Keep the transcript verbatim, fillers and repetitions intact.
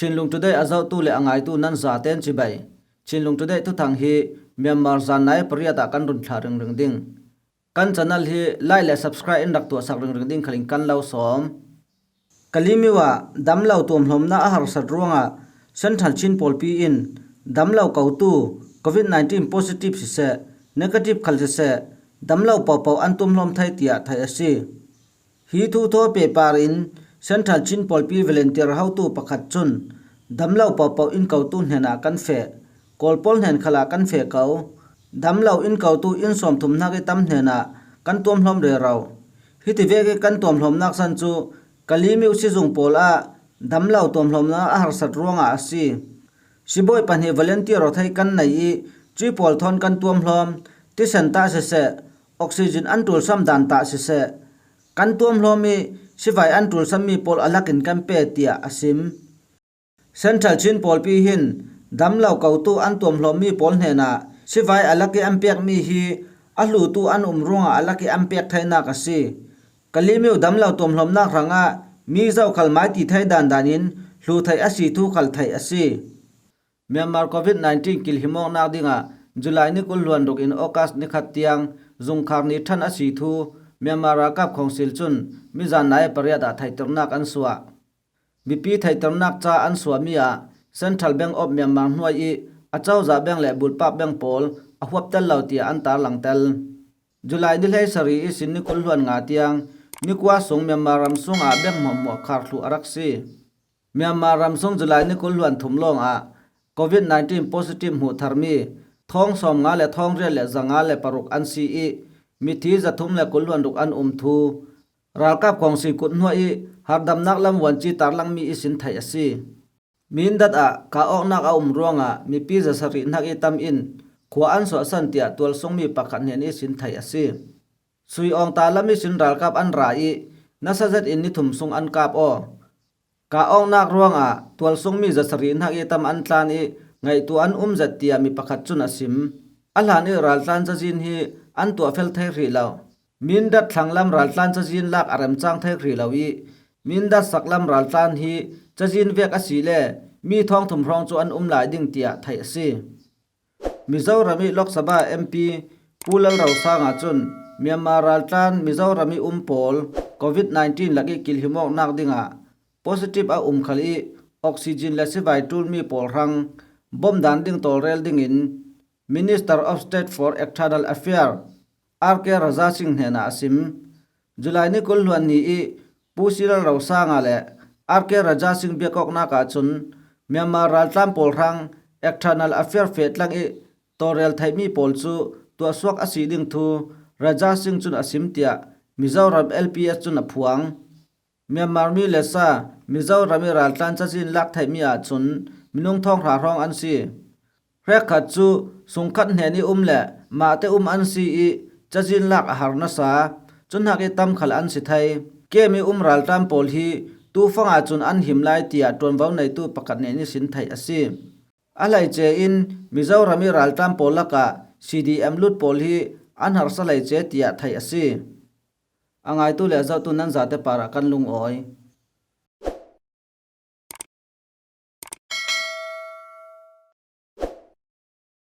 Chinlung Today a zohtu le a ngaitu nan zaten chibai. Chinlung Today thuthang hi Myanmar zan nai pariat ah kan run thla ringring ding. Kan channel hi like le subscribe in rak tuahsak ringring ding khalin kan lo sawm. Kalemyo ah damlo tuamhlawmna a harsat ruangah Central Chin pawlpi in damlo kotu covid nineteen positive siseh, negative khal siseh, damlo pohpoh an tuamhlawm thei tiah theih a si. Hi thu thaw pehpar in Central Chin pawlpi volunteer hotu pakhat cun damlo pohpoh in kotu hnenah kan feh, Kawl pawl hnen khalah kan feh ko, damlo in kotu in sawmthum hnak i tam hnenah kan tuamhlawm rero. Hiti vek i kan tuamhlawmnak san cu Kalemyo sizung pawl ah damlo tuamhlawmna a harsat ruangah a si. Sibawi pahnih volunteer aw thei kan nei i cui pawl thawn kan tuamhlawm, tisen tah siseh, oxygen an tulsam dan tah siseh, kan tuamhlawm i sivai an tulsammi pawl a lakin kan pe tiah a sim. Central Chin pawlpi hin damlo kotu an tuamhlawmmi pawl hnenah sivai a lak i an pekmi hi a hlutu an um ruangah a lak i an pek theinak a si. Kalemyo damlo tuamhlawmnak hrangah mi zokhal mai ti thei dandan in hlu theih a si thu khal theih a si. Myanmar covid nineteen kilhimawknak dingah July ni kul hluan ruk in August ni khat tiang zungkhar ni ṭhan a si thu Myanmar ralkap khawngsil cun mizan nai pariat ah theihternak an suah. Mipi theihternak ca an suahmi ah Central Bank of Myanmar hnuai i a cozah bank le bulpak bank pawl a huap tel lo tiah an tarlang tel. July ni hleisarih ihsin ni kul hluan nga tiang ni kua sung Myanmar ram sungah bank hmuahhmuah khar thluh a rak si. Myanmar ram sung July ni kul hluan thum lawngah covid nineteen positive hmuh tharmi thawng sawmnga le thawng riat le zanga le paruk an si i mithi zathum le kul hluan ruk an um thu ralkap khawngsil kut hnuah i hardamnak lam vuanci tarlangmi ihsin theih a si. Mindat ah kah awknak a um ruangah mipi zasarih hnak i tam in khua an suahsan tiah tualsungmi pakhat hnen ihsin theih a si. Sui awngta lam ihsin ralkap an ra i nasa zet in ni thum sung an kap aw. Kah awknak ruangah tualsungmi zasarih hnak i tam an tlan i ngaihtu an um zet tiah mi pakhat cun a sim. A hlan i raltlan cazin hi an tuah fel thei hrih lo. Mindat thlanglam raltlan cazin lak a remcang thei hrih lo i Mindat saklam raltlan hi cazin vek a si le mi thawngthum hrawng cu an um lai ding tiah theih a si. Mizoram i Lok Sabha M P Pu Lalrosanga cun Myanmar raltlan Mizoram i um pawl covid nineteen lak i kilhimawknak dingah positive a um khal i oxygen le sivai ṭulmi pawl hrang bawmh dan ding tawlrel dingin Minister of State for External Affairs R K Raja Singh hnenah a sim. July ni kul hluan ni i Pu Lalrosanga le R K Raja Singh biakawknak ahcun Myanmar raltlan pawl hrang External Affairs feh tlang i tawlrel theihmi pawl cu tuahsuak a si ding thu Raja Singh cun a sim tiah Mizoram L P S cun a phuang. Myanmar mi le sa Mizoram i raltlan cazin lak theihmi ahcun minung thawng hra hrawng an si. Hrekkhat cu sungkhat hnen i um le mahte um an si i cazin lak a har nasa. Cu hnak i tam khal an si thei. Kem i um raltlan pawl hi tufang ahcun an him lai tiah ṭuanvo neitu pakhat nih ihsin theih a si. A hleice in Mizoram i raltlan pawl lakah C D M lut pawl hi an harsa hleice tiah theih a si. A ngaitu le a zohtu nan zate parah kan lungawi.